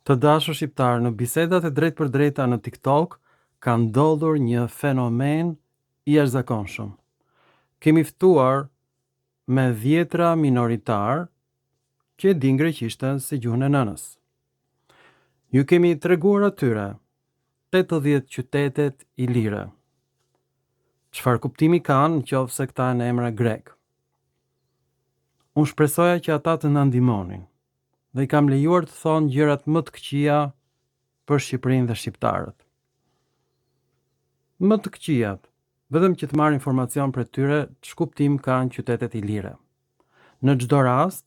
Të dashur shqiptarë, në bisedat e drejtpërdrejta në TikTok ka ndodhur një fenomen i jashtëzakonshëm. Kemi ftuar me dhjetra minoritarë që e dinë greqishten si gjuhën e nënës. Ju kemi treguar atyre 80 qytetet ilire. Çfarë kuptimi kanë në qoftë se këta janë emra grekë? Unë shpresoja që ata të na ndihmonin dhe i kam lejuar të thonë gjërat më të këqija për Shqipërinë dhe shqiptarët. Më të këqijat, vetëm që të marr informacion prej tyre ç'kuptim kanë qytetet ilire. Në çdo rast,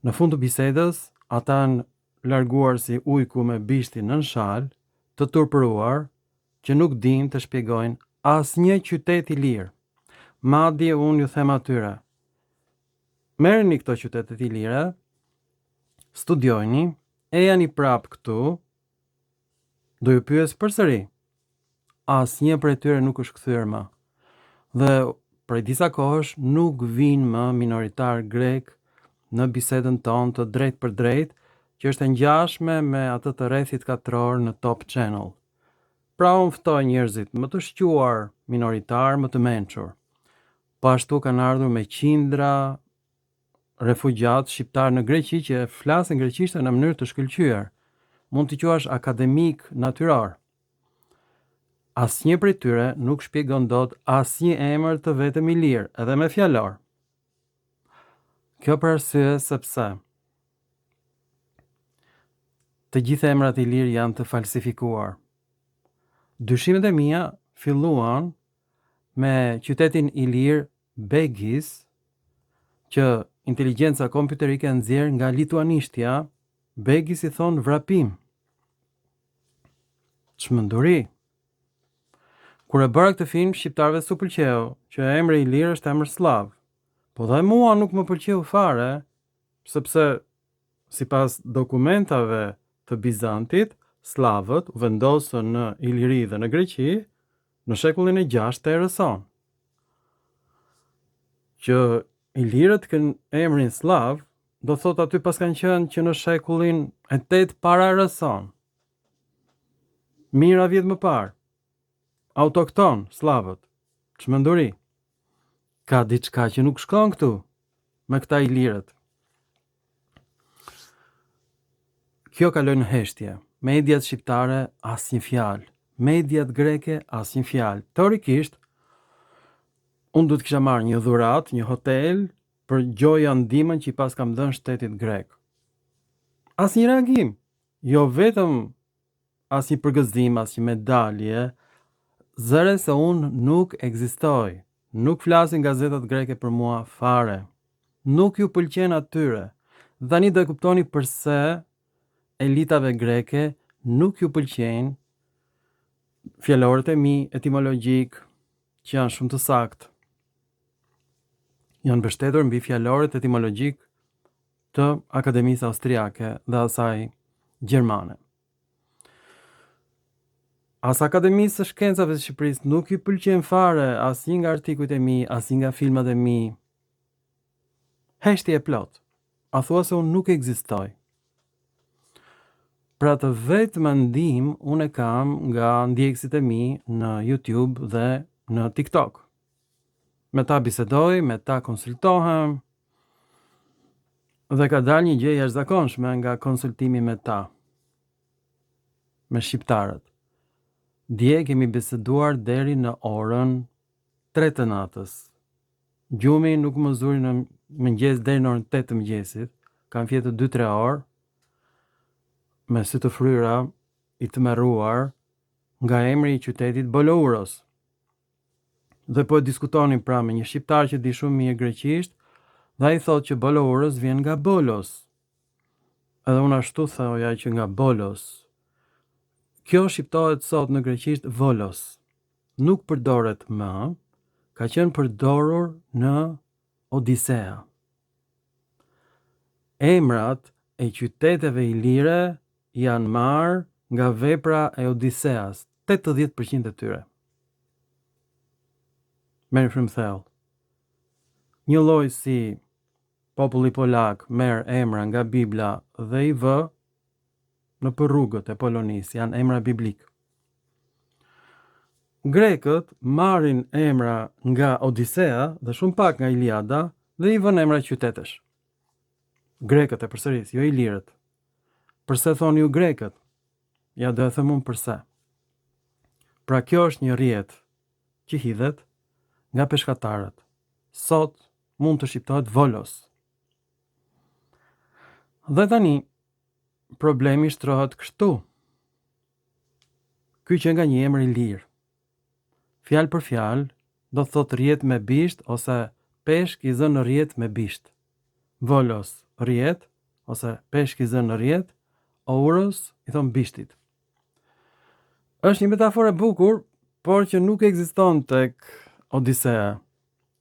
në fund të bisedës, ata janë larguar si ujku me bishtin nën shalë, të turpëruar, që nuk dinë të shpjegojnë asnjë qytet ilir. Madje unë ju them atyre, merrni këto qytetet ilire, studiojini, ejani prapë këtu, do ju pyes përsëri. Asnjë prej tyre nuk është kthyer më. Dhe prej disa kohësh nuk vijnë më minoritarë grekë në bisedën tonë të drejtpërdrejtë, që është e ngjashme me atë të rrethit katror në Top Channel. Pra unë ftoj njerëzit më të shquar minoritarë, më të mençur. Po ashtu kanë ardhur me qindra refugjatë shqiptarë në Greqi që flasin greqishten në mënyrë të shkëlqyer. Mund t'i quash akademikë natyrorë. Asnjë prej tyre nuk shpjegon dot asnjë emër të vetëm ilir, edhe me fjalor. Kjo për arsye sepse të gjithë emrat ilirë janë të falsifikuar. Dyshimet e mia filluan me qytetin ilir Begis, që inteligjenca kompjuterike e nxjerr nga lituanishtja, Begis i thonë vrapim. Çmenduri. Kur e bëra këtë film, shqiptarëve s'u pëlqeu, që emri ilir është emër sllav. Po dhe mua nuk më pëlqeu fare, sepse sipas dokumentave të Bizantit, sllavët u vendosën në Iliri dhe në Greqi në shekullin e 6 të erës sonë. Që ilirët kenë emrin sllav, do thotë aty paskan qenë që në shekullin e 8 para erës sonë. Mijëra vjet më parë. Autokton, sllavët. Çmenduri. Ka diçka që nuk shkon këtu me këta ilirët. Kjo kaloi në heshtje. Mediat shqiptare asnjë fjalë. Mediat greke asnjë fjalë. Teorikisht, unë duhet të kisha marrë një dhuratë, një hotel për gjoja ndihmën që i paskam dhënë shtetit grek. Asnjë reagim. Jo vetëm asnjë përgëzim, asnjë medalje, zëre se unë nuk ekzistoj. Nuk flasin gazetat greke për mua fare. Nuk ju pëlqen atyre. Dhe tani do e kuptoni përse elitave greke nuk ju pëlqejnë fjalorët e mi etimologjikë që janë shumë të saktë. Janë mbështetur mbi fjalorët etimologjikë të Akademisë Austriake dhe asaj gjermane. As Akademisë së Shkencave të Shqipërisë nuk i pëlqen fare asnjë nga artikujt e mi, asnjë nga filmat e mi. Heshtje e plotë. A thua se unë nuk ekzistoj. Pra të vetmen ndihmë unë e kam nga ndjekësit e mi në YouTube dhe në TikTok. Me ta bisedoj, me ta konsultohem, Dhe ka dalë një gjë e jashtëzakonshme nga konsultimi me ta, me shqiptarët. Dje kemi biseduar deri në orën 3 të natës. Gjumi nuk më zuri në mëngjes deri në orën 8 të mëngjesit. Kam fjetur 2-3 orë me sy të fryra, i tmerruar nga emri i qytetit Bolouros. Dhe po e diskutonim pra me një shqiptar që di shumë mirë greqisht, dhe ai thotë që Bolouros vjen nga Bolos. Edhe unë ashtu thoja që nga Bolos. Kjo shqiptohet sot në greqisht Volos. Nuk përdoret më, ka qenë përdorur në Odisea. Emrat e qyteteve ilire janë marrë nga vepra e Odiseas, 80% e tyre. Merrni frymë thellë. Një lloj si populli polak merr emra nga Bibla dhe i vë Nëpër rrugët e Polonisë janë emra biblikë. Grekët marrin emra nga Odisea dhe shumë pak nga Iliada dhe i vënë emra qytetesh. Grekët e përsëris, jo ilirët. Përse thoni ju grekët? Ja do e them unë përse. Pra kjo është një rrjetë që hidhet nga peshkatarët. Sot mund të shqiptohet Volos. Dhe tani problemi shtrohet kështu. Ky qenka një emër ilir. Fjalë për fjalë do të thotë rrjetë me bisht ose peshk i zënë në rrjetë me bisht. Volos, rrjetë ose peshk i zënë në rrjetë, ouros i thonë bishtit. Është një metaforë e bukur, por që nuk ekziston tek Odisea.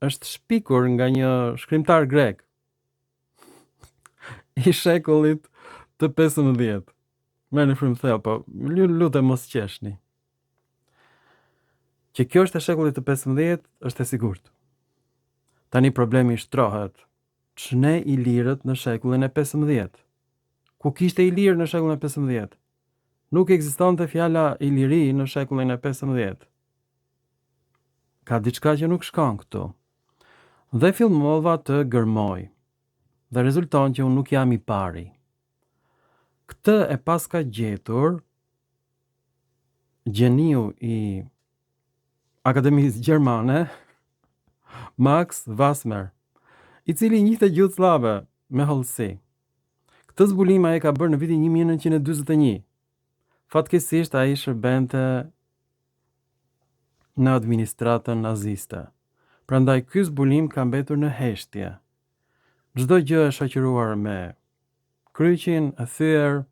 Është shpikur nga një shkrimtar grek i shekullit të 15. Merrni frymë thellë, po ju lutem mos qeshni. Që kjo është e shekullit të 15, është e sigurt. Tani problemi shtrohet. Ç'ne ilirët në shekullin e 15? Ku kishte ilirë në shekullin e 15? Nuk ekzistonte fjala Iliri në shekullin e 15. Ka diçka që nuk shkon këtu. Dhe fillova të gërmoj. Dhe rezulton që unë nuk jam i pari. Këtë e paska gjetur gjeniu i Akademisë Gjermane, Max Vasmer, i cili njihte gjuhët sllave me hollësi. Këtë zbulim ai e ka bërë në vitin 1941. Fatkeqësisht ai shërbente në administratën naziste. Prandaj ky zbulim ka mbetur në heshtje. Çdo gjë e shoqëruar me kryqin e thyer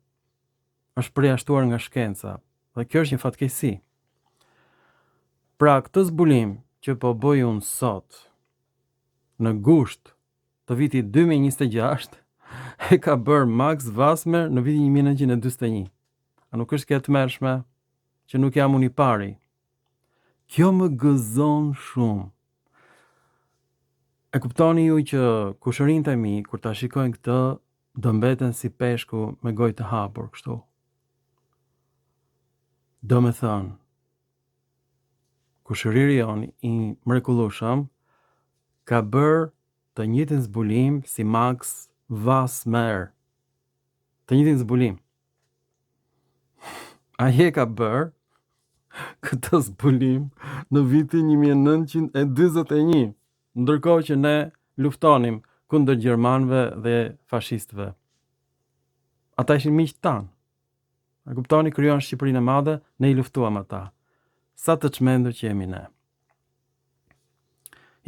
është përjashtuar nga shkenca dhe kjo është një fatkeqësi. Pra këtë zbulim që po bëj unë sot në gusht të vitit 2026 e ka bërë Max Vasmer në vitin 1941. A nuk është kjo e tmerrshme që nuk jam unë i pari? Kjo më gëzon shumë. E kuptoni ju që kushërinjtë e mi kur ta shikojnë këtë do mbeten si peshku me gojë të hapur kështu. Domethënë, kushëriri jonë i mrekullueshëm ka bërë të njëjtin zbulim si Max Vasmer. Të njëjtin zbulim. Ai e ka bërë këtë zbulim në vitin 1941, ndërkohë që ne luftonim kundër gjermanëve dhe fashistëve. Ata ishin miqtë tanë. E kuptoni, krijuan Shqipërinë e Madhe, ne i luftuam ata. Sa të çmendur që jemi ne.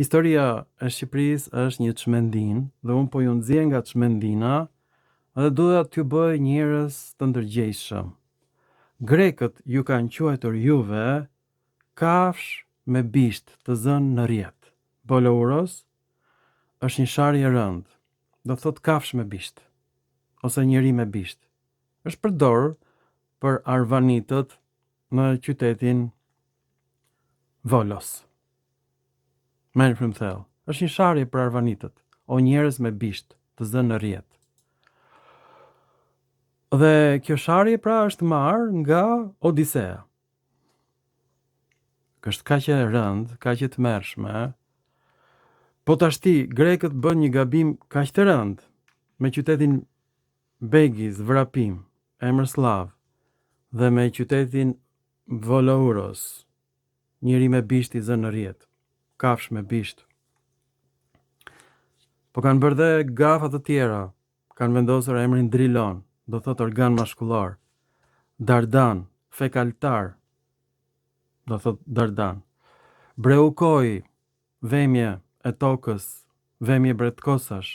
Historia e Shqipërisë është një çmendinë dhe unë po ju nxjerr nga çmendina dhe dua t'ju bëj njerëz të ndërgjegjshëm. Grekët ju kanë quajtur juve kafshë me bisht të zënë në rrjetë. Bolouros është një sharje e rëndë. Do të thotë kafshë me bisht ose njeri me bisht. Është përdorur për arvanitët në qytetin Volos. Merrni frymë thellë. Është një sharje për arvanitët, o njerëz me bisht të zënë në rrjetë. Dhe kjo sharje pra është marrë nga Odisea. Është kaq e rëndë, kaq e tmerrshme. Po tashti grekët bënë një gabim kaq të rëndë me qytetin Begis, Vrapim, emër sllav, dhe me qytetin Volouros, njeri me bisht i zënë në rrjetë, kafshë me bisht. Po kanë bërë dhe gafa të tjera, kanë vendosur emrin Drilon, do thotë organ mashkullor, Dardan, fekaltar, do thotë Dardan. Breukoi, vemje e tokës, vemje bretkosash,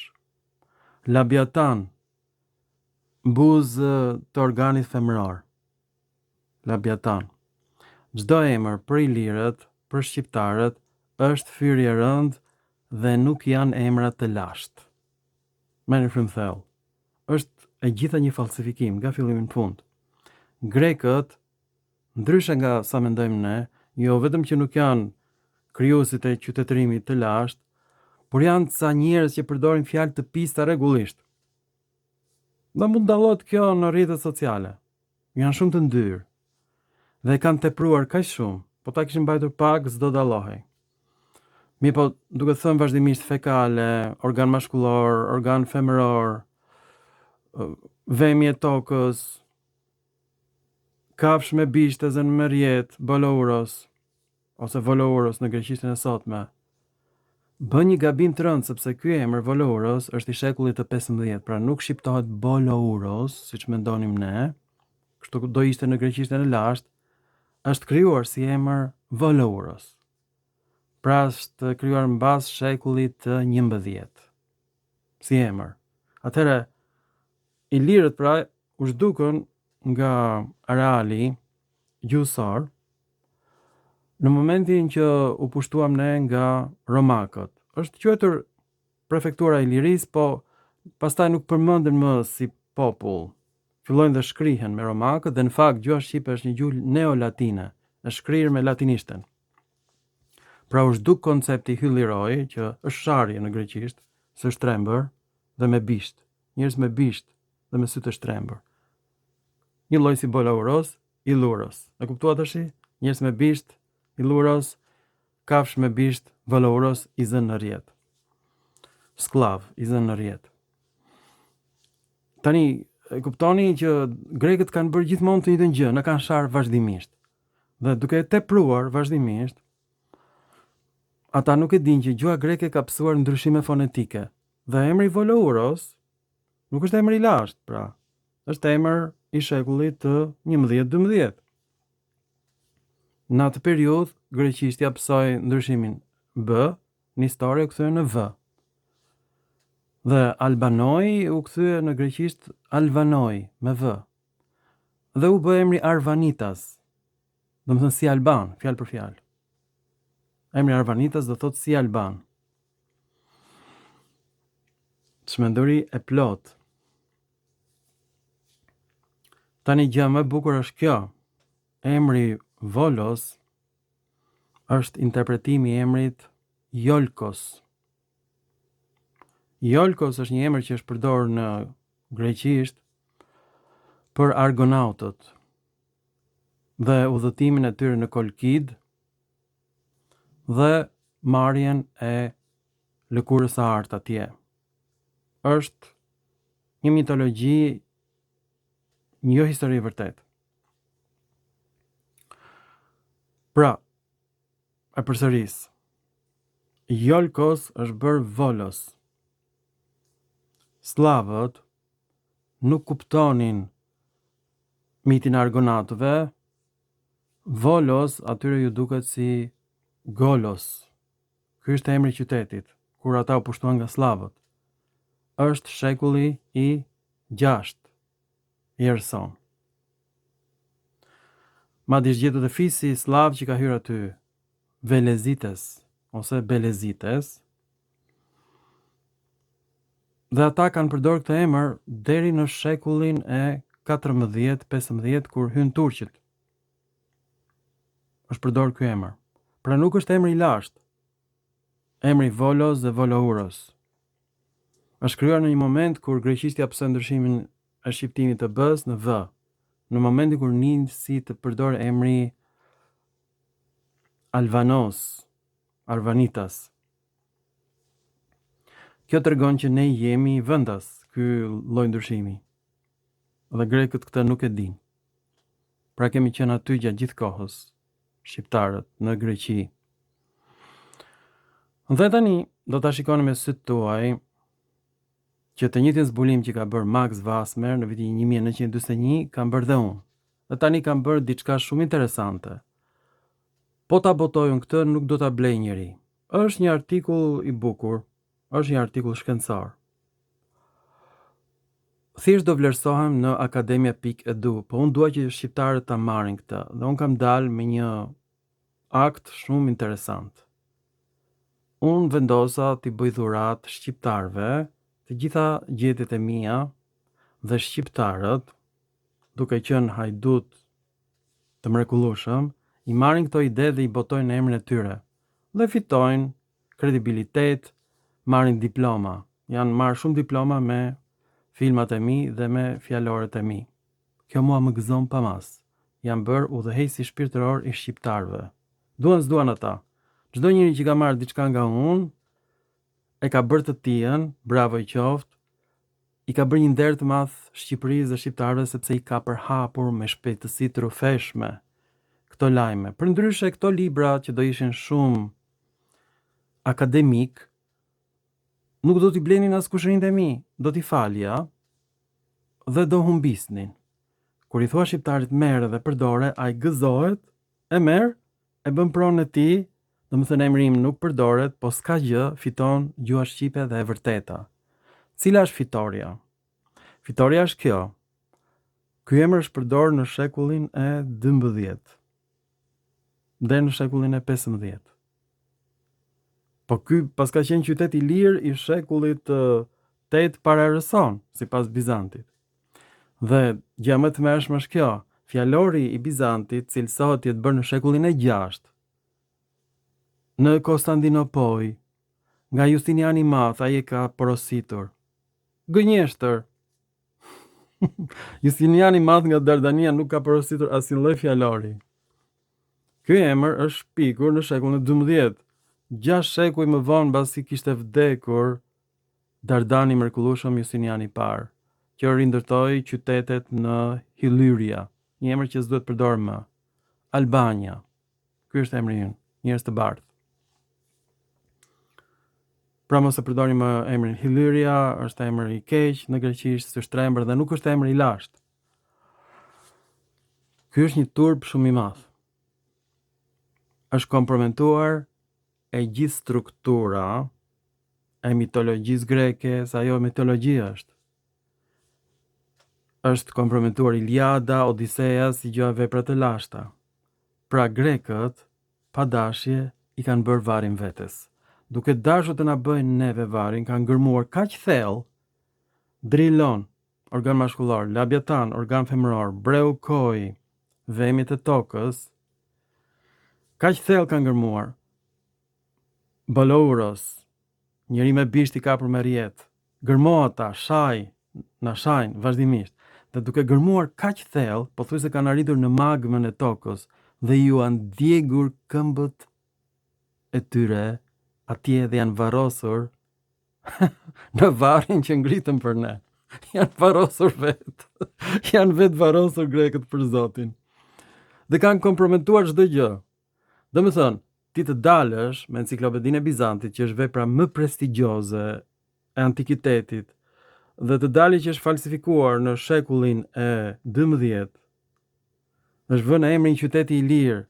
Labiatan, buzë të organit femëror. Labiatan. Çdo emër për ilirët, për shqiptarët, është fyerje e rëndë dhe nuk janë emra të lashtë. Merrni frymë thellë. Është e gjitha një falsifikim nga fillimi në fund. Grekët Ndryshe nga sa mendojmë ne, jo vetëm që nuk janë krijuesit e qytetërimit të lashtë, por janë ca njerëz që përdorin fjalë të pista rregullisht. Dhe mund të dallohet kjo në rrjetet sociale. Janë shumë të ndyrë. Dhe e kanë tepruar kaq shumë, po ta kishin mbajtur pak, s'do dallohej. Mirëpo, duke thënë vazhdimisht fekale, organ mashkullor, organ femëror, vemje e tokës, kafshë me bisht e zënë me rrjet, bolouros, ose volouros në greqishten e sotme, bën një gabim të rëndë sepse ky emër volouros është i shekullit të 15, pra nuk shqiptohet bolouros, siç mendonim ne, kështu do ishte në greqishten e lashtë, është krijuar si emër volouros. Pra është krijuar mbas shekullit të 11 si emër. Atëherë ilirët pra u zhdukën nga areali gjuhësor në momentin që u pushtuam ne nga romakët. Është quajtur prefektura e Ilirisë, po pastaj nuk përmenden më si popull. Fillojnë dhe shkrihen me romakët dhe në fakt gjuha shqipe është një gjuhë neolatine, është shkrirë me latinishten. Pra u zhduk koncepti hylliroi, që është sharje në greqisht, syshtrembër dhe me bisht, njerëz me bisht dhe me sy të shtrembër. Një lloj si bolouros, illuros. E kuptuat tashi? Njerëz me bisht, illuros, kafshë me bisht, volouros, i zënë në rrjet. Skllav, i zënë në rrjet. Tani, e kuptoni që grekët kanë bërë gjithmonë të njëjtën gjë, na kanë sharë vazhdimisht. Dhe duke e tepruar vazhdimisht, ata nuk e dinë që gjuha greke ka pësuar ndryshime fonetike. Dhe emri Volouros nuk është emër i lashtë, pra, është emër i shekullit të 11-12. Në atë periudhë, greqishtja pësoi ndryshimin B, nistore u kthye në V. Dhe Albanoi u kthye në greqisht Alvanoi me V. Dhe u bë emri Arvanitas. Domethënë si Alban, fjalë për fjalë. Emri Arvanitas do thotë si Alban. Çmenduri e plotë. Tani gjëja më e bukur është kjo. Emri Volos është interpretimi i emrit Jolkos. Jolkos është një emër që është përdorur në greqisht për argonautët dhe udhëtimin e tyre në Kolkid dhe marrjen e lëkurës së artë atje. Është një mitologji, një jo histori e vërtetë. Pra, e përsëris, Jolkos është bërë Volos. Sllavët nuk kuptonin mitin e argonautëve, Volos atyre ju duket si Golos. Ky është emri i qytetit, kur ata u pushtuan nga sllavët. Është shekulli i gjashtë i erës sonë. Madje është gjetur dhe fisi sllav që ka hyrë aty, Velezites ose Belezites. Dhe ata kanë përdorur këtë emër deri në shekullin e 14-15 kur hynë turqit. Është përdorur ky emër. Pra nuk është emri i lashtë. Emri Volos dhe Volouros. Është krijuar në një moment kur greqishtja pësoi ndryshimin e shqiptimit të B-s në V. Në momentin kur nisi të përdor emri Alvanos, Arvanitas. Kjo tregon që ne jemi vendas, ky lloj ndryshimi. Dhe grekët këtë nuk e dinë. Pra kemi qenë aty gjatë gjithë kohës, shqiptarët në Greqi. Dhe tani do ta shikoni me sytë tuaj që të njëjtin zbulim që ka bërë Max Vasmer në vitin 1941 kam bërë dhe unë. Dhe tani kam bërë diçka shumë interesante. Po ta botoj unë këtë nuk do ta blejë njeri. Është një artikull i bukur, është një artikull shkencor. Thjesht do vlerësohem në academia.edu, po unë dua që shqiptarët ta marrin këtë dhe unë kam dalë me një akt shumë interesant. Unë vendosa t'i bëj dhuratë shqiptarëve të gjitha gjetjet e mia dhe shqiptarët, duke qenë hajdutë të mrekullueshëm, i marrin këto ide dhe i botojnë në emrin e tyre dhe fitojnë kredibilitet, marrin diploma. Janë marrë shumë diploma me filmat e mi dhe me fjalorët e mi. Kjo mua më gëzon pa masë. Jam bërë udhëheqësi shpirtëror i shqiptarëve. Duan s'duan ata. Çdo njeri që ka marrë diçka nga unë, e ka bërë të tijën, bravo i qoftë, i ka bërë një nder të madh Shqipërisë dhe shqiptarëve sepse i ka përhapur me shpejtësi të rrufeshme këto lajme. Përndryshe këto libra që do ishin shumë akademikë, nuk do t'i blenin as kushërinjtë e mi, do t'i falja dhe do humbisnin. Kur i thua shqiptarit merre dhe përdore, ai gëzohet, e merr, e bën pronën e tij, domethënë emri im nuk përdoret, po s'ka gjë, fiton gjuha shqipe dhe e vërteta. Cila është fitorja? Fitorja është kjo. Ky emër është përdorur në shekullin e 12 deri në shekullin e 15. Po ky paska qenë qytet ilir i shekullit të 8 para erës sonë, sipas Bizantit. Dhe gjëja më e tmerrshme është kjo, fjalori i Bizantit cilësohet të jetë bërë në shekullin e 6 në Konstandinopojë nga Justiniani i Madh, ai e ka porositur. Gënjeshtër. Justiniani i Madh nga Dardania nuk ka porositur asnjë lloj fjalori. Ky emër është shpikur në shekullin e 12, 6 shekuj më vonë mbasi kishte vdekur Dardani i mrekullueshëm Justiniani i Parë, që rindërtoi qytetet në Illyria, një emër që s'duhet përdorur më. Albania. Ky është emri ynë, njerëz të bardhë. Pra mos e përdorim më emrin Illyria, është emër i keq në greqisht, syshtrembër dhe nuk është emër i lashtë. Ky është një turp shumë i madh. Është kompromentuar e gjithë struktura e mitologjisë greke, se ajo mitologji është. Është kompromentuar Iliada, Odiseja, si gjoja vepra të lashta. Pra grekët, pa dashje, i kanë bërë varrin vetes. Duke dashur të na bëjnë neve varrin, kanë gërmuar kaq thellë, Drilon, organ mashkullor, Labiatan, organ femëror, Breukoi, vemjet e tokës, kaq thellë kanë gërmuar. Bolouros, Njeri me bisht i kapur me rrjet. Gërmo ata, shaj, na shajnë vazhdimisht. Dhe duke gërmuar kaq thellë, pothuajse kanë arritur në magmën e tokës dhe iu janë djegur këmbët e tyre atje dhe janë varrosur në varrin që ngritën për ne. Janë varrosur vetë. Janë vetëvarrosur grekët për Zotin. Dhe kanë kompromentuar çdo gjë. Domethënë, ti të dalësh me enciklopedinë e Bizantit, që është vepra më prestigjioze e antikitetit, dhe të dalë që është falsifikuar në shekullin e 12, është vënë emri një qyteti ilir,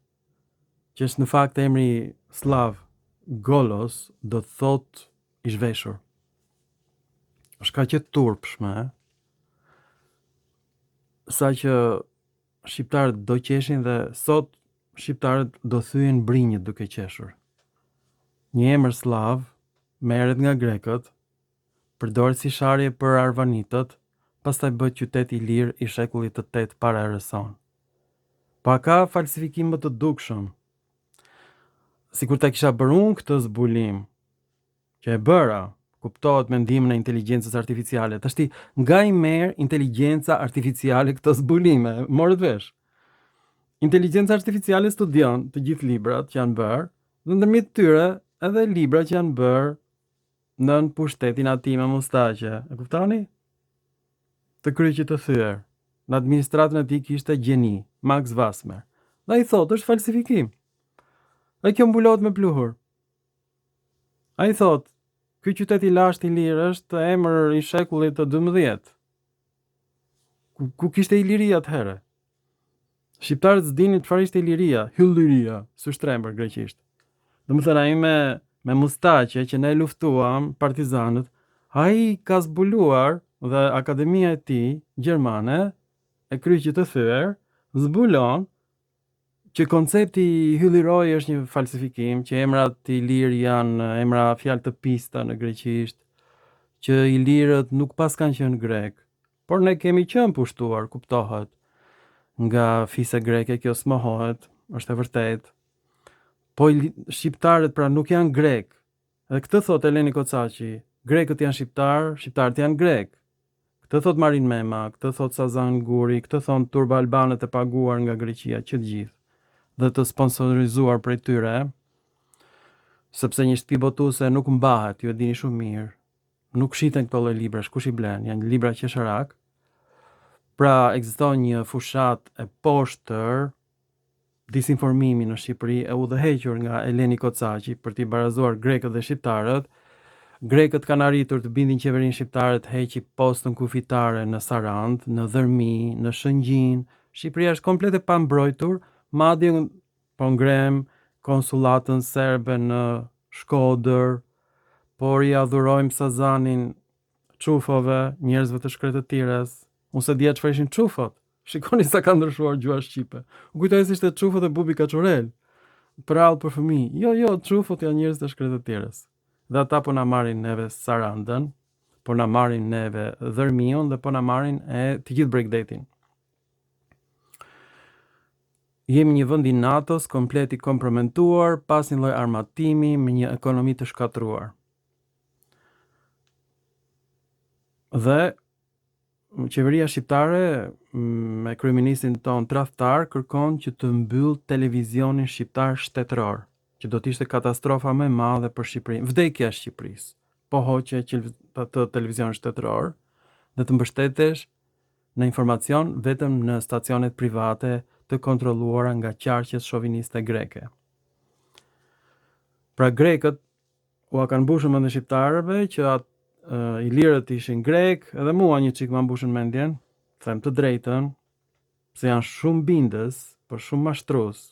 që është në fakt emri sllav Golos, do të thotë i zhveshur. Është kaq e turpshme, sa që shqiptarët do qeshin dhe sot shqiptarët do thyejnë brinjët duke qeshur. Një emër sllav merret nga grekët, përdoret si sharje për arvanitët, pastaj bëhet qytet ilir i shekullit të 8 para erës sonë. Po a ka falsifikim më të dukshëm? Sikur ta kisha bërë unë këtë zbulim, që e bëra, kuptohet me ndihmën e inteligjencës artificiale. Tashti, nga i merr inteligjenca artificiale këto zbulime, morët vesh. Inteligjenca artificiale studion të gjithë librat që janë bërë, dhe ndërmjet tyre edhe libra që janë bërë nën pushtetin e atij me mustaqe. E kuptoni? Të kryqit të thyer. Në administratën e tij kishte gjeni, Max Vasmer. Dhe ai thotë, është falsifikim. Dhe kjo mbulohet me pluhur. Ai thotë, ky qytet i lashtë ilir është emër i shekullit të 12. Ku, ku kishte Iliri atëherë? Shqiptarët s'dinin çfarë ishte Iliria, Hyllyria, syshtrembër greqisht. Domethënë ai me me mustaqe që ne luftuam partizanët, ai ka zbuluar dhe akademia e tij gjermane e kryqit të thyer zbulon që koncepti i Hylliroi është një falsifikim, që emrat ilirë janë emra fjalë të pista në greqisht, që ilirët nuk paskan qenë grekë, por ne kemi qenë pushtuar, kuptohet, nga fise greke, kjo s'mohohet, është e vërtetë. Po shqiptarët pra nuk janë grekë. Dhe këtë thotë Eleni Kocaqi, grekët janë shqiptarë, shqiptarët janë grekë. Këtë. Këtë thotë Marin Mema, këtë thotë Sazan Guri, këtë thonë turboalbanët e paguar nga Greqia, që të gjithë, dhe të sponsorizuar prej tyre, sepse një shtëpi botuese nuk mbahet, ju e dini shumë mirë. Nuk shiten këto lloj librash, kush i blen? Janë libra qesharak. Pra ekziston një fushatë e poshtër disinformimi në Shqipëri e udhëhequr nga Eleni Kocaqi për t'i barazuar grekët dhe shqiptarët. Grekët kanë arritur të bindin qeverinë shqiptare të heqi postën kufitare në Sarandë, në Dhërmi, në Shëngjin. Shqipëria është komplet e pambrojtur, madje po ngremë konsullatën serbe në Shkodër, por ia dhurojmë Sazanin çufove, njerëzve të shkretëtirës. Unë s'e dija çfarë ishin çufot. Shikoni sa ka ndryshuar gjuha shqipe. Unë kujtoja se ishte çufot e Bubi Kaçurrel. Përrallë për fëmijë. Jo, jo, çufot janë njerëz të shkretëtirës. Dhe ata po na marrin neve Sarandën, po na marrin neve Dhërmiun dhe po na marrin e të gjithë bregdetin. Jemi një vend i NATO-s komplet i kompromentuar, pa asnjë lloj armatimi, me një ekonomi të shkatërruar. Dhe qeveria shqiptare me kryeministrin tonë tradhtar kërkon që të mbyllë televizionin shqiptar shtetëror, që do të ishte katastrofa më e madhe për Shqipërinë, vdekja e Shqipërisë. Po hoqe atë televizionin shtetëror dhe të mbështetesh në informacion vetëm në stacionet private të kontrolluara nga qarqet shoviniste greke. Pra grekët ua kanë mbushur mendjen shqiptarëve që at, uh, ilirët ishin grekë, edhe mua një çik ma mbushën mendjen, them të drejtën, se janë shumë bindës, por shumë mashtrues,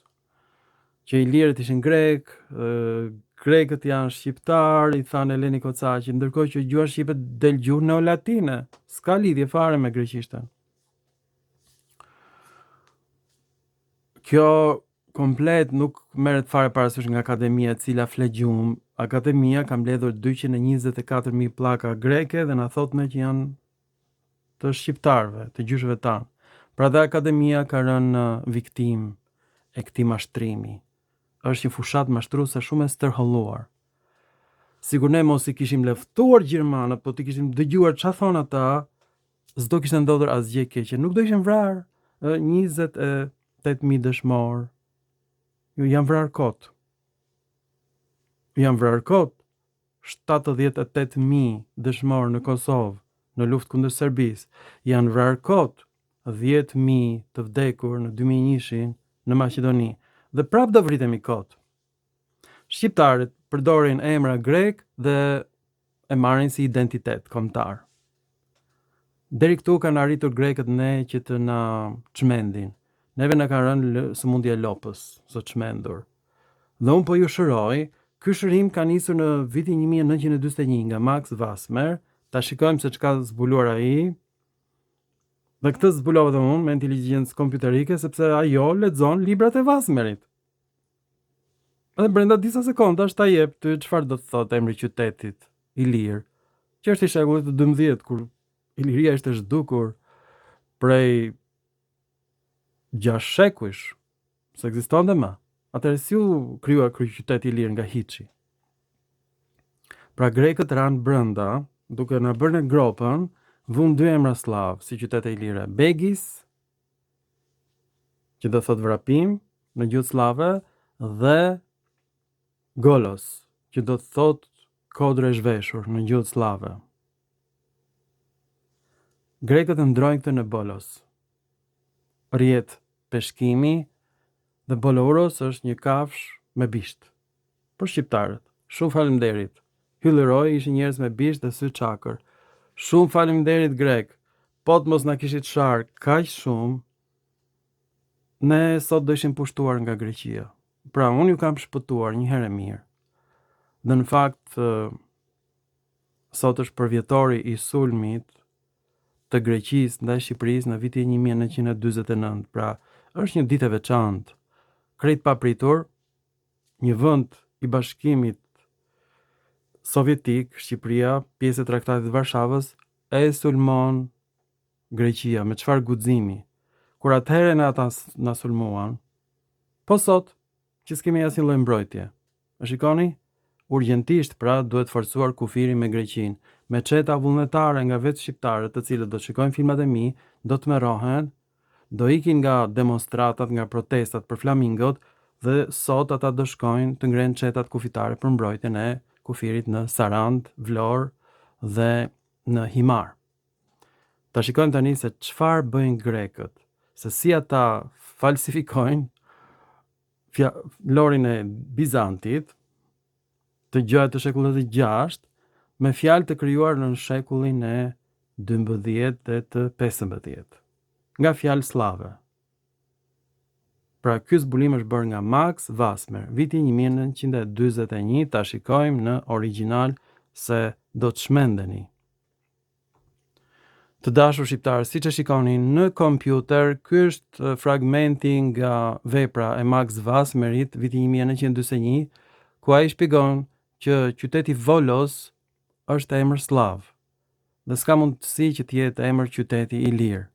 që ilirët ishin grekë, uh, grekët janë shqiptarë, i thanë Eleni Kocaqi, ndërkohë që gjuha shqipe del gjuhë neolatine, s'ka lidhje fare me greqishten. Kjo komplet nuk merret fare parasysh nga akademia e cila fle gjumë. Akademia ka mbledhur 224.000 pllaka greke dhe na thotë ne që janë të shqiptarëve, të gjyshëve tanë. Pra dhe akademia ka rënë viktimë e këtij mashtrimi. Është një fushatë mashtruese shumë e stërholluar. Sikur ne mos i kishim lëftuar gjermanët, po t'i kishim dëgjuar ça thonë ata, s'do kishte ndodhur asgjë e keqe. Nuk do ishin vrarë 28.000 dëshmorë. Jo, janë vrarë kot. Janë vrarë kot. 78.000 dëshmorë në Kosovë, në luftë kundër Serbisë. Janë vrarë kot 10.000 të vdekur në 2001-shin në Maqedoni. Dhe prapë do vritemi kot. Shqiptarët përdorin emra grekë dhe e marrin si identitet kombëtar. Deri këtu kanë arritur grekët ne që të na çmendin. Neve na ka rënë sëmundja e lopës, së çmendur. Dhe unë po ju shëroj, ky shërim ka nisur në vitin 1941 nga Max Vasmer, ta shikojmë se ç'ka zbuluar ai. Dhe këtë zbulova dhe unë me inteligjencë kompjuterike sepse ajo lexon librat e Vasmerit. Dhe brenda disa sekondash ta jep ty çfarë do të thotë emri i qytetit Ilir, që është i shekullit të 12 kur Iliria ishte zhdukur prej 6 shekujsh, s'ekzistonte më. Atëherë si u krijua ky qytet Ilir nga hiçi? Pra grekët ranë brenda, duke na bërë ne gropën, vunë dy emra sllavë si qytete ilire, Begis që do thotë vrapim në gjuhët sllave dhe Golos, që do të thotë kodrë e zhveshur në gjuhët sllave. Grekët e ndrojnë këtë në Bolos. Rrjet peshkimi dhe Bolouros është një kafshë me bisht. Për shqiptarët. Shumë faleminderit. Hylli ishin njerëz me bisht dhe sy çakër. Shumë faleminderit grekë. Po të mos na kishit sharë kaq shumë, ne sot do ishim pushtuar nga Greqia. Pra unë ju kam shpëtuar një herë e mirë. Dhe në fakt sot është përvjetori i sulmit të Greqisë ndaj Shqipërisë në vitin 1949. Pra, është një ditë e veçantë. Krejt papritur, një vend i Bashkimit Sovjetik, Shqipëria, pjesë e Traktatit të Varshavës, e sulmon Greqia, me çfarë guximi. Kur atëherë ne ata na sulmuan, po sot, që s'kemi asnjë lloj mbrojtje. E shikoni? Urgjentisht, pra, duhet forcuar kufiri me Greqinë, me çeta vullnetare nga vetë shqiptarët, të cilët do të shikojnë filmat e mi, do të tmerrohen, do ikin nga demonstratat, nga protestat për flamingot dhe sot ata do shkojnë të ngrenë çetat kufitare për mbrojtjen e kufirit në Sarandë, Vlorë dhe në Himarë. Ta shikojmë tani se çfarë bëjnë grekët, se si ata falsifikojnë fjalorin e Bizantit, të gjoja të shekullit të gjashtë, me fjalë të krijuar në shekullin e 12 dhe të 15, nga fjalë sllave. Pra ky zbulim është bërë nga Max Vasmer, viti 1941, ta shikojmë në origjinal se do të çmendeni. Të dashur shqiptarë, siç e shikoni në kompjuter, ky është fragmenti nga vepra e Max Vasmerit, viti 1941, ku ai shpjegon që qyteti Volos është emër sllav dhe s'ka mundësi që të jetë emër qyteti ilir.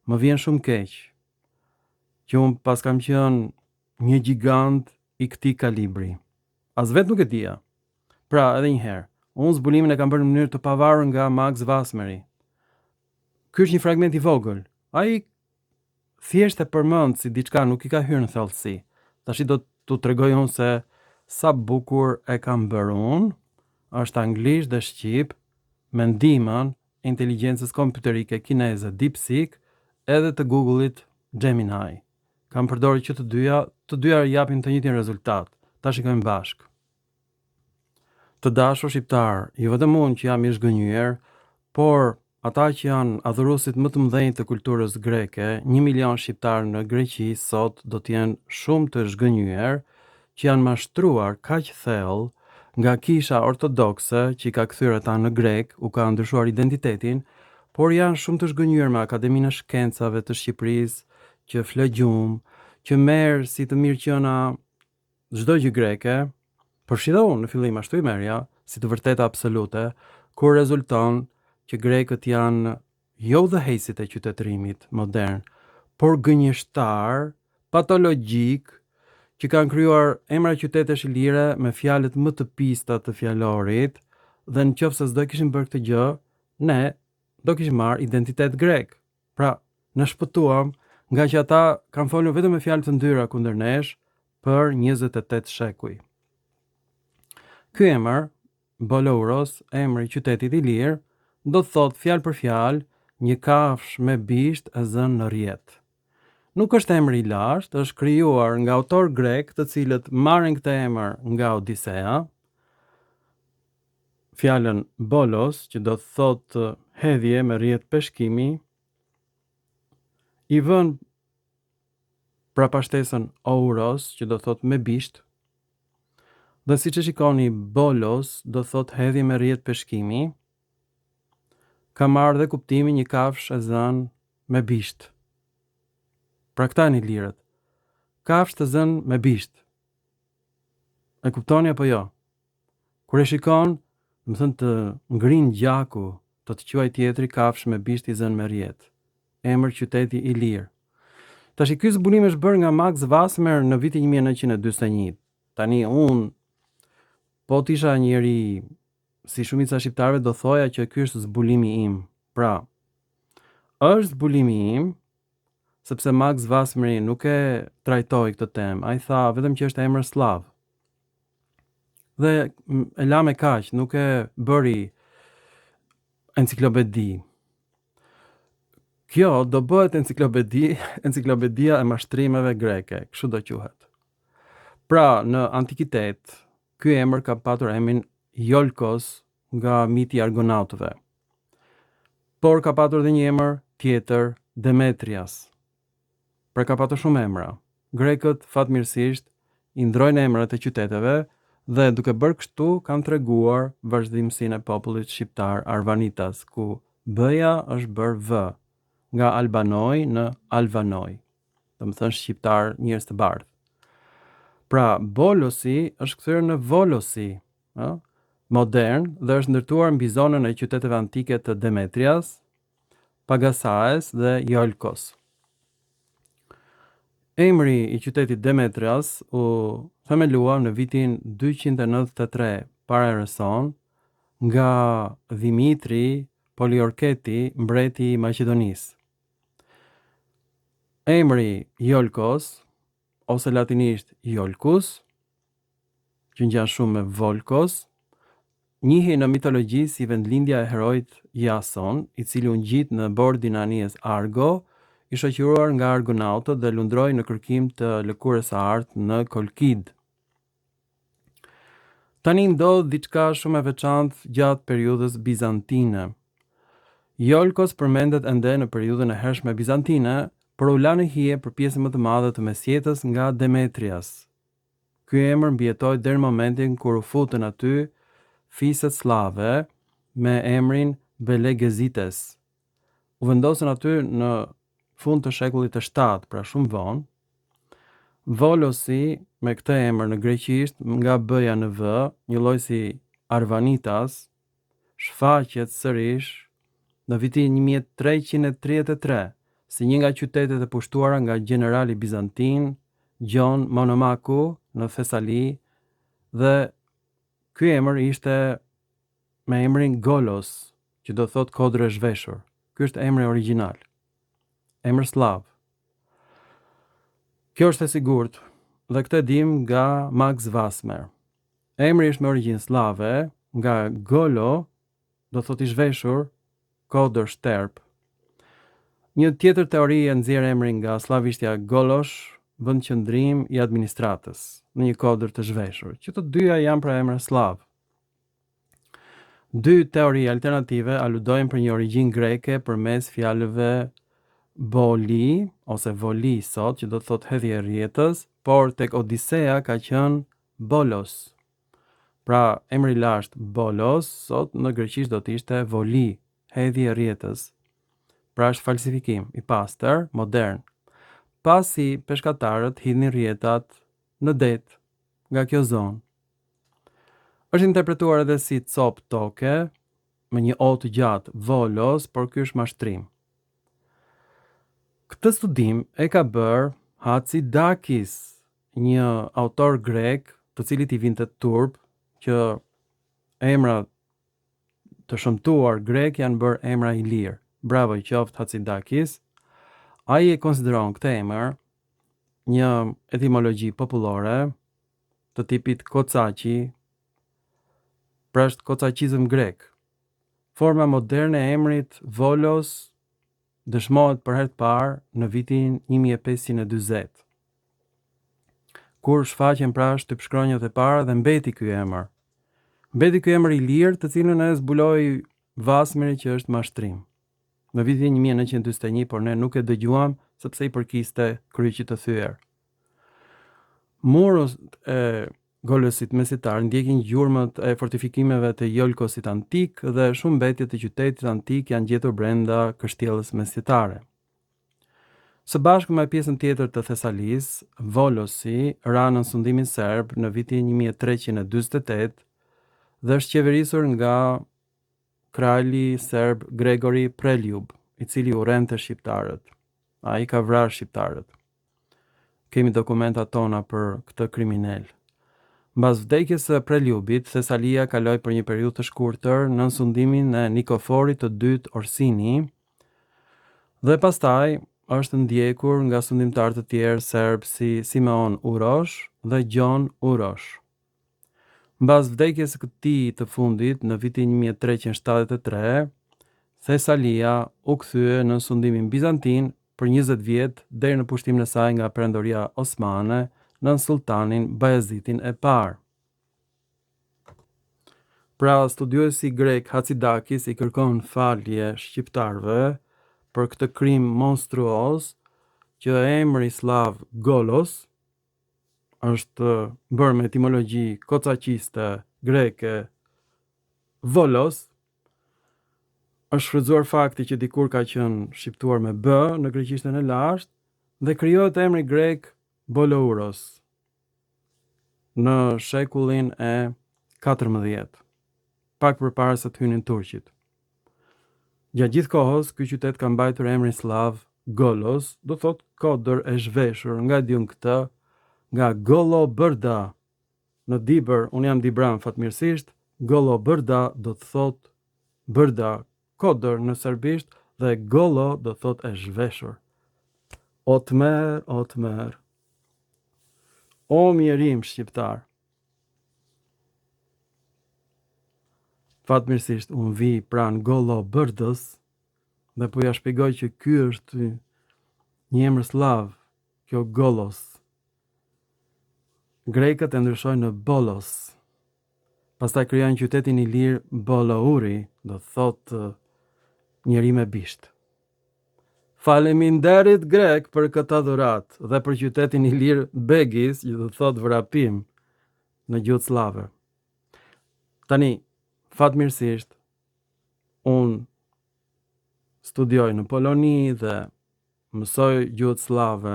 Më vjen shumë keq që unë paskam qenë një gjigant i këtij kalibri. As vetë nuk e dija. Pra, edhe një herë, unë zbulimin e kam bërë në mënyrë të pavarur nga Max Vasmeri. Ky është një fragment i vogël. Ai thjesht e përmend si diçka nuk i ka hyrë në thellësi. Tashi do t'u tregoj unë se sa bukur e kam bërë unë. Është anglisht dhe shqip me ndihmën e inteligjencës kompjuterike kineze DeepSeek edhe të Google-it Gemini. Kam përdorur që të dyja, të dyja japin të njëjtin rezultat. Ta shikojmë bashkë. Të dashur shqiptarë, jo vetëm unë që jam i zhgënjyer, por ata që janë adhuruesit më të mëdhenj të kulturës greke, 1 milion shqiptarë në Greqi sot do të jenë shumë të zhgënjyer, që janë mashtruar kaq thellë nga kisha ortodokse që i ka kthyer ata në grekë, u ka ndryshuar identitetin, por janë shumë të zhgënjyer me Akademinë e Shkencave të Shqipërisë, që fle gjumë, që merr si të mirëqena çdo gjë greke, përfshi dhe unë në fillim ashtu i merrja, si të vërteta absolute, kur rezulton që grekët janë jo udhëheqësit e qytetërimit modern, por gënjeshtarë, patologjikë, që kanë krijuar emra qytetesh ilire me fjalët më të pista të fjalorit, dhe në qoftë se s'do e kishin bërë këtë gjë, ne do kishim marrë identitet grek. Pra, ne shpëtuam nga që ata kanë folur vetëm me fjalë të ndyra kundër nesh për 28 shekuj. Ky emër, Bolouros, emri i qytetit ilir, do të thotë fjalë për fjalë një kafshë me bisht e zënë në rrjetë. Nuk është emër i lashtë, është krijuar nga autorë grekë të cilët marrin këtë emër nga Odisea, Fjalën bolos, që do të thotë hedhje me rrjet peshkimi, i vënë prapashtesën ouros, që do të thotë me bisht, dhe siç e shikoni bolos do të thotë hedhje me rrjet peshkimi, ka marrë dhe kuptimin një kafshë e zënë me bisht. Pra këta janë ilirët. Kafshë të zënë me bisht. E kuptoni apo jo? Kur e shikon, domethënë të ngrin gjaku, të të quajë tjetri kafshë me bisht i zënë me rrjet. Emër qyteti ilir. Tashi ky zbulim është bërë nga Max Vasmer në vitin 1941. Tani unë po të isha njeri si shumica e shqiptarëve do thoja që ky është zbulimi im. Pra, është zbulimi im, sepse Max Vasmeri nuk e trajtoi këtë temë. Ai tha vetëm që është emër sllav. Dhe e la me kaq, nuk e bëri enciklopedi. Kjo do bëhet enciklopedi, enciklopedia e mashtrimeve greke, kështu do quhet. Pra, në antikitet, ky emër ka patur emrin Jolkos nga miti i Argonautëve. Por ka patur dhe një emër tjetër, Demetrias. Pra ka patur shumë emra. Grekët fatmirësisht i ndrojnë emrat e qyteteve dhe duke bërë kështu kanë treguar vazhdimësinë e popullit shqiptar arvanitas, ku B-ja është bërë V, nga Albanoi në Alvanoi, domethënë shqiptar njerëz të bardhë. Pra, Bolosi është kthyer në Volosi, ë, modern dhe është ndërtuar mbi zonën e qyteteve antike të Demetrias, Pagasaes dhe Jolkos. Emri i qytetit Demetrias u themelua në vitin 293 para erës sonë nga Dhimitri Poliorketi, mbreti i Maqedonisë. Emri Jolkos ose latinisht Jolkus, që ngjan shumë me Volkos, njihej në mitologji si vendlindja e heroit Jason, i cili u ngjit në bordin e anijes Argo, i shoqëruar nga argonautët dhe lundroi në kërkim të lëkurës së artë në Kolkid. Tani ndodh diçka shumë e veçantë gjatë periudhës bizantine. Jolkos përmendet ende në periudhën e hershme bizantine, por u la në hije për pjesën më të madhe të mesjetës nga Demetrias. Ky emër mbijetoi deri në momentin kur u futën aty fiset sllave me emrin Belegezites. U vendosën aty në fund të shekullit të 7, pra shumë vonë. Volosi me këtë emër në greqisht nga B-ja në V, njëlloj si Arvanitas, shfaqet sërish në vitin 1333 si një nga qytetet e pushtuara nga gjenerali bizantin Gjon Monomaku në Thesali dhe ky emër ishte me emrin Golos, që do thotë kodër e zhveshur. Ky është emri origjinal. Emër sllav. Kjo është e sigurt dhe këtë e dimë nga Max Vasmer. Emri është me origjinë sllave, nga golo, do thotë i zhveshur, kodër shterp. Një tjetër teori e nxjerr emrin nga sllavishtja golosh, vendqëndrim i administratës, në një kodër të zhveshur, që të dyja janë pra emra sllavë. Dy teori alternative aludojnë për një origjinë greke përmes fjalëve boli ose voli sot, që do të thotë hedhje e rrjetës, por tek Odisea ka qenë bolos. Pra, emri i lashtë bolos sot në greqisht do të ishte voli, hedhje e rrjetës. Pra është falsifikim i pastër, modern. Pasi peshkatarët hidhnin rrjetat në det nga kjo zonë. Është interpretuar edhe si copë toke, me një o të gjatë, volos, por ky është mashtrim. Këtë studim e ka bërë Hatzidakis, një autor grek, të cilit i vinte turp që emra të shëmtuar grek janë bërë emra ilirë. Bravo i qoftë Hatzidakis. Ai e konsideron këtë emër një etimologji popullore të tipit Kocaqi, pra është kocaqizëm grek. Forma moderne e emrit Volos dëshmohet për herë të parë në vitin 1540. Kur shfaqen pra shtypshkronjat e para dhe mbeti ky emër. Mbeti ky emër ilir, të cilën e zbuloi Vasmeri që është mashtrim. Në vitin 1941, por ne nuk e dëgjuam sepse i përkiste kryqit të thyer. Muret e Golosit mesjetar ndjekin gjurmët e fortifikimeve të Jolkosit antik dhe shumë mbetje të qytetit antik janë gjetur brenda kështjellës mesjetare. Së bashku me pjesën tjetër të Thesalisë, Volosi ra nën sundimin serb në vitin 1348 dhe është qeverisur nga krali serb Gregori Preljub, i cili urrente shqiptarët. Ai ka vrarë shqiptarët. Kemi dokumentat tona për këtë kriminel. Mbas vdekjes së Preljubit, Thesalia kaloi për një periudhë të shkurtër nën sundimin e Nikoforit të dytë Orsini dhe pastaj është ndjekur nga sundimtarë të tjerë serbë si Simeon Urosh dhe Gjon Urosh. Mbas vdekjes së këtij të fundit në vitin 1373, Thesalia u kthye nën sundimin bizantin për 20 vjet deri në pushtimin e saj nga Perandoria Osmane nën sulltanin Bajazitin e Parë. Pra, studiuesi grek Hatzidakis i kërkon falje shqiptarëve për këtë krim monstruoz që emri sllav Golos është bërë me etimologji kocaqiste greke volos, është shfrytëzuar fakti që dikur ka qenë shqiptuar me B në greqishten e lashtë dhe krijohet emri grek Bolouros në shekullin e 14, pak përpara se të hynin turqit. Gjatë gjithë kohës, ky qytet ka mbajtur emrin sllav Golos, do thotë kodër e zhveshur, nga e di unë këtë, nga Golo Bërda. Në Dibër, unë jam dibran fatmirësisht, Gollo Bërda do të thotë Bërda, kodër në serbisht dhe Gollo do të thotë e zhveshur. O tmerr, o tmerr. O mjerim shqiptar. Fatmirësisht unë vij pranë Gollo Bërdës dhe po ia shpjegoj që ky është një emër sllav, kjo Golos. Grekët e ndryshojnë në Bolos. Pastaj krijojnë qytetin ilir Bolouri, do të thotë njeri me bisht. Faleminderit grek për këtë dhuratë dhe për qytetin ilir Begis, që do të thotë vrapim në gjuhët sllave. Tani, fatmirësisht, unë studioj në Poloni dhe mësoj gjuhët sllave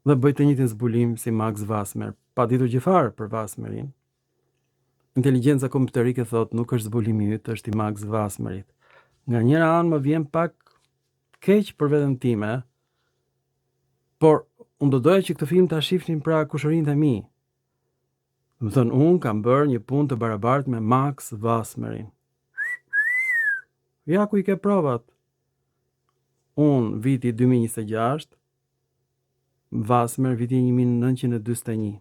dhe bëj të njëjtin zbulim si Max Vasmer, pa ditur gjë fare për Vasmerin. Inteligjenca kompjuterike thotë nuk është zbulimi yt, është i Max Vasmerit. Nga njëra anë më vjen pak keq për veten time, por unë do doja që këtë film ta shifnin pra kushërinjtë e mi. Domethënë, unë kam bërë një punë të barabartë me Max Vasmerin. Ja ku i ke provat. Unë viti 2026, Vasmer viti 1941.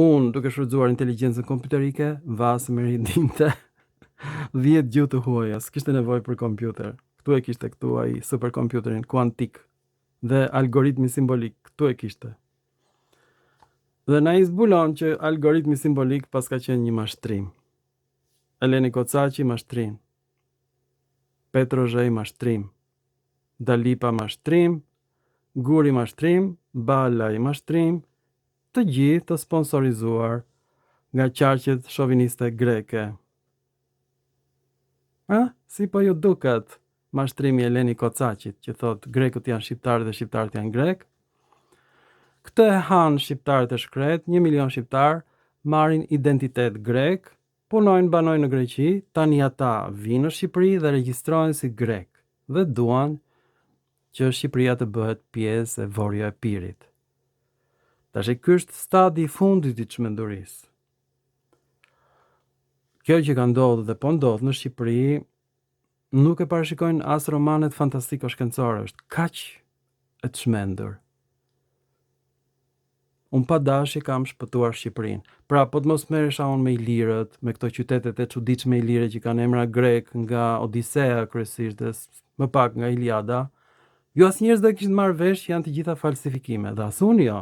Unë duke shfrytëzuar inteligjencën kompjuterike, Vasmeri dinte 10 gjuhë të huaja, s'kishte nevojë për kompjuter. Këtu e kishte këtu ai superkompjuterin kuantik dhe algoritmi simbolik, këtu e kishte. Dhe na i zbulon që algoritmi simbolik paska qenë një mashtrim. Eleni Kocaqi mashtrim. Petro Zhej mashtrim. Dalipa mashtrim, Guri mashtrim, Balaj mashtrim, të gjithë të sponsorizuar nga qarqet shoviniste greke. A, si po ju duket mashtrimi i Eleni Kocaqit, që thotë grekët janë shqiptarë dhe shqiptarët janë grekë? Këtë e hanë shqiptarët e shkretë, 1 milion shqiptarë marrin identitet grek, Punojnë, banojnë në Greqi, tani ata vijnë në Shqipëri dhe regjistrohen si grekë dhe duan që Shqipëria të bëhet pjesë e Vorio Epirit. Tashi ky është stadi i fundit i çmendurisë. Kjo që ka ndodhur dhe po ndodh në Shqipëri nuk e parashikojnë as romanet fantastiko-shkencore, është kaq e çmendur. Unë pa dashje kam shpëtuar Shqipërinë. Pra, po të mos merresha unë me ilirët, me këto qytetet e çuditshme ilire që kanë emra grek nga Odisea kryesisht dhe më pak nga Iliada, ju asnjëherë s'do e kishit marrë vesh që janë të gjitha falsifikime dhe as unë jo.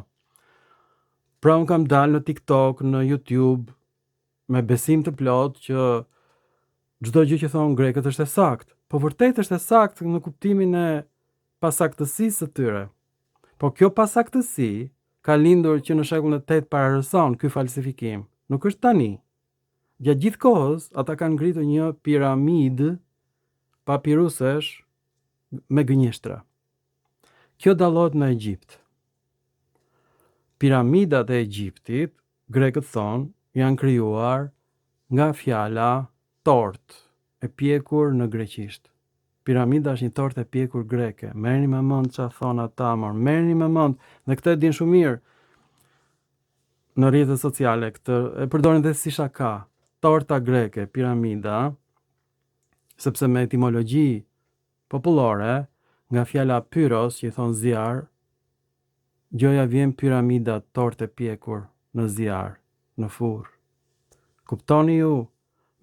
Pra unë kam dalë në TikTok, në YouTube, me besim të plotë që çdo gjë që thonë grekët është e saktë. Po vërtet është e saktë në kuptimin e pasaktësisë së tyre. Po kjo pasaktësi ka lindur që në shekullin e 8 para erës sonë, ky falsifikim. Nuk është tani. Gjatë gjithë kohës, ata kanë ngritur një piramidë papirusesh me gënjeshtra. Kjo dallohet në Egjipt. Piramidat e Egjiptit Grekët thonë, janë krijuar nga fjala tortë e pjekur në greqisht. Piramida është një tortë e pjekur greke. Merrni me mend ça thonë ata, mor. Merrni me mend dhe këtë e dinë shumë mirë në rrjetet sociale, këtë e përdorin dhe si shaka. Torta greke, piramida, sepse me etimologji popullore, nga fjala pyros që i thonë zjarr, gjoja vjen piramida tortë e pjekur në zjarr, në furrë. Kuptoni ju?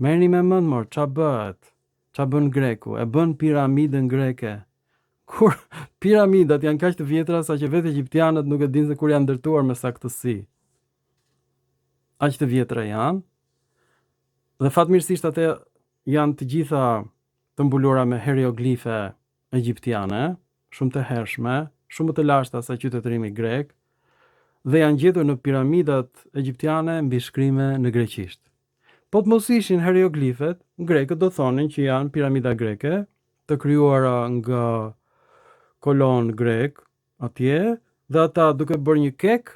Merrni me mend mor, ça bëhet? Ça bën greku? E bën piramidën greke. Kur piramidat janë kaq të vjetra sa që vetë egjiptianët nuk e dinë se kur janë ndërtuar me saktësi. Aq të vjetra janë. Dhe fatmirësisht atë janë të gjitha të mbuluara me hieroglife egjiptiane, shumë të hershme, shumë më të lashta se qytetërimi grek, dhe janë gjetur në piramidat egjiptiane mbishkrime në greqisht. Po të mos ishin hieroglifet, grekët do thonin që janë piramida greke, të krijuara nga kolonë grekë atje, dhe ata duke bërë një kek,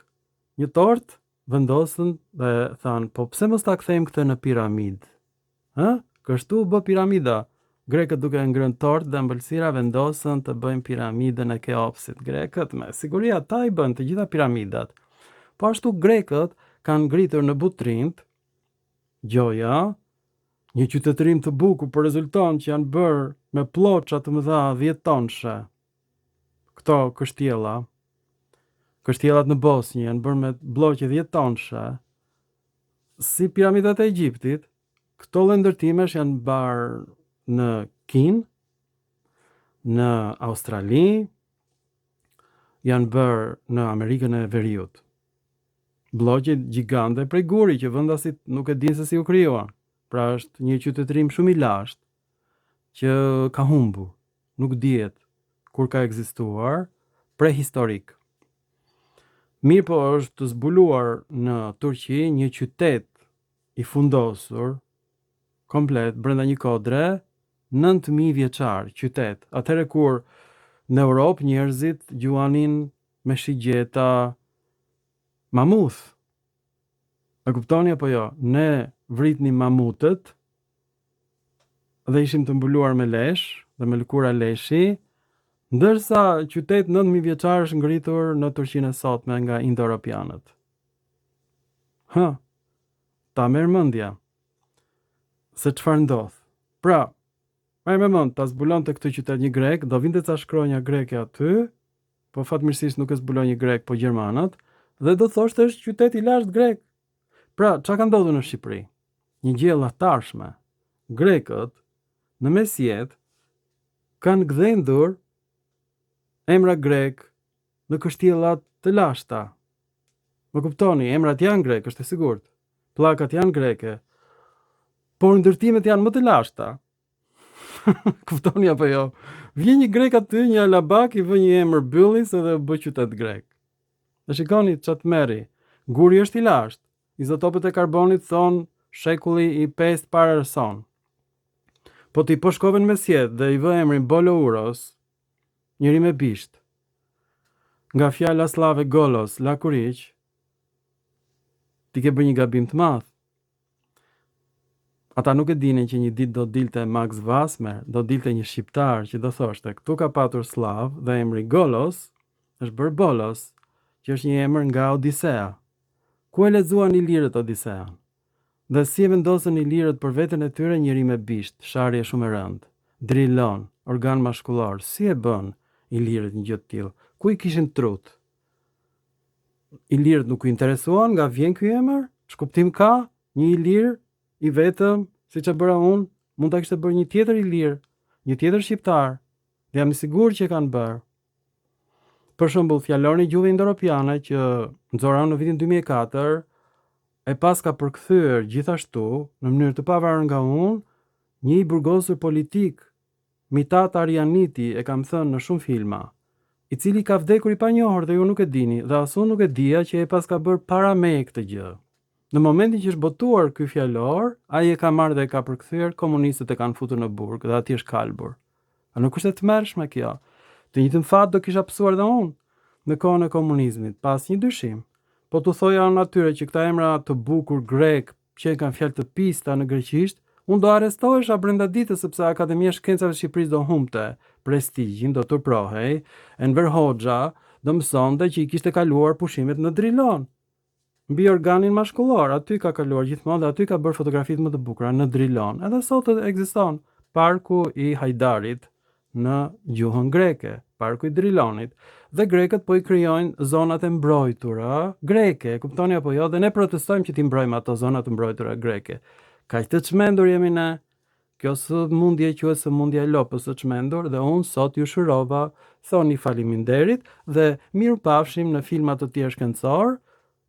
një tortë, vendosën dhe thanë, po pse mos ta kthejmë këtë në piramidë? Ë? Kështu u bë piramida. Grekët duke ngrënë tortë dhe ëmbëlsira vendosën të bëjnë piramidën e Keopsit. Grekët me siguri ata i bënë të gjitha piramidat. Po ashtu grekët kanë ngritur në Butrint, gjoja, një qytetërim të bukur, por rezulton që janë bërë me plloça të mëdha 10 tonshe. Këto kështjella, kështjellat në Bosnjë janë bërë me blloqe 10 tonshe, si piramidat e Egjiptit, këto lloj ndërtimesh janë bërë në Kinë, në Australi, janë bërë në Amerikën e Veriut. Blloqe gjigante prej guri që vendasit nuk e dinë se si u krijuan. Pra është një qytetërim shumë i lashtë që ka humbur, nuk dihet kur ka ekzistuar, prehistorik. Mirëpo është zbuluar në Turqi një qytet i fundosur komplet brenda një kodre 9000 vjeçar qytet. Atëherë kur në Europë njerëzit gjuanin me shigjeta mamuth. E kuptoni apo jo? Ne vritnim mamutët dhe ishim të mbuluar me lesh dhe me lëkura leshi, ndërsa qytet 9000 vjeçar është ngritur në Turqinë e sotme nga indoeuropianët. Hë, ta merr mendja se çfarë ndodh. Pra, merr me mend, ta zbulonte këtë qytet një grek, do vinte ca shkronja greke aty, po fatmirësisht nuk e zbuloi një grek, po gjermanët, dhe do thoshte është qytet i lashtë grek. Pra, ça ka ndodhur në Shqipëri? Një gjë e llahtarshme. Grekët në mesjetë kanë gdhendur emra grek në kështjella të lashta. Më kuptoni, emrat janë grek, është e sigurt. Pllakat janë greke. Por ndërtimet janë më të lashta. Kuptoni apo jo? Vjen një grek aty, një alabak i vë një emër Byllis edhe u bë qytet grek. Dhe shikoni ça tmerri. Guri është i lashtë. Izotopet e karbonit thonë shekulli i 5 para erës sonë. Po ti po shkove në mesjetë dhe i vë emrin Bolouros, njeri me bisht. Nga fjala sllave golos, lakuriq, ti ke bërë një gabim të madh. Ata nuk e dinin që një ditë do dilte Max Vasmer, do dilte një shqiptar që do thoshte, këtu ka patur sllav dhe emri Golos është bërë Bolos, që është një emër nga Odisea. Ku e lexuan ilirët Odisean? Dhe si e vendosën ilirët për veten e tyre njeri me bisht, sharje shumë e rëndë. Drilon, organ mashkullor, si e bënë ilirët një gjë të tillë? Ku i kishin trutë? Ilirët nuk u interesuan nga vjen ky emër? Ç'kuptim ka? Një ilir i vetëm, siç e bëra unë, mund ta kishte bërë një tjetër ilir, një tjetër shqiptar. Dhe jam i sigurt që e kanë bërë. Për shembull, fjalorin e gjuhëve indoeuropiane që nxora unë në vitin 2004 e paska përkthyer gjithashtu në mënyrë të pavarur nga unë një i burgosur politik Mitat Arianiti e kam thënë në shumë filma, i cili ka vdekur i panjohur dhe ju nuk e dini dhe as unë nuk e dija që e paska bërë para meje këtë gjë. Në momentin që është botuar ky fjalor, ai e ka marrë dhe e ka përkthyer, komunistët e kanë futur në burg dhe aty është kalbur. A nuk është e tmerrshme kjo? Të njëjtin fat do kisha pësuar dhe unë në kohën e komunizmit, pa asnjë dyshim. Po t'u thoja unë atyre që këta emra të bukur grek që kanë fjalë të pista në greqisht, unë do arrestohesha brenda ditës sepse Akademia e Shkencave të Shqipërisë do humbte prestigjin, do turprohej, Enver Hoxha do mësonte që i kishte kaluar pushimet në Drilon. Mbi organin mashkullor, aty ka kaluar gjithmonë dhe aty ka bërë fotografitë më të bukura në Drilon. Edhe sot ekziston parku i Hajdarit në gjuhën greke, parku i Drilonit. Dhe grekët po i krijojnë zonat e mbrojtura greke, e kuptoni apo jo? Dhe ne protestojmë që t'i mbrojmë ato zona të mbrojtura greke. Kaq të çmendur jemi ne. Kjo sëmundje quhet sëmundja e lopës së çmendur dhe unë sot ju shërova, thoni faleminderit dhe mirupafshim në filma të tjerë shkencorë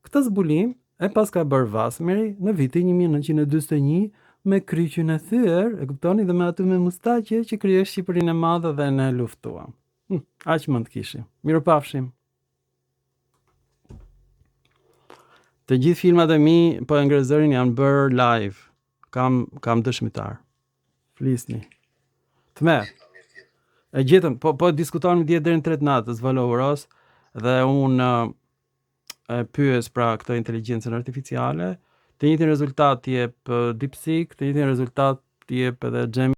Këtë zbulim e paska bërë Vasmeri në vitin 1941 me kryqin e thyer, e kuptoni dhe me aty me mustaqe që krijoi Shqipërinë e Madhe dhe ne luftuam. Hm, aq mend kishim. Mirupafshim. Të gjithë filmat e mi, po e ngre zërin, janë bërë live. Kam, kam dëshmitar. Flisni. Tmerr. E gjetëm, po, po diskutonim dje deri në 3 të natës, Volouros, dhe unë e pyes pra këtë inteligjencën artificiale, të njëjtin rezultat jep DeepSeek, të njëjtin rezultat jep edhe Gemini.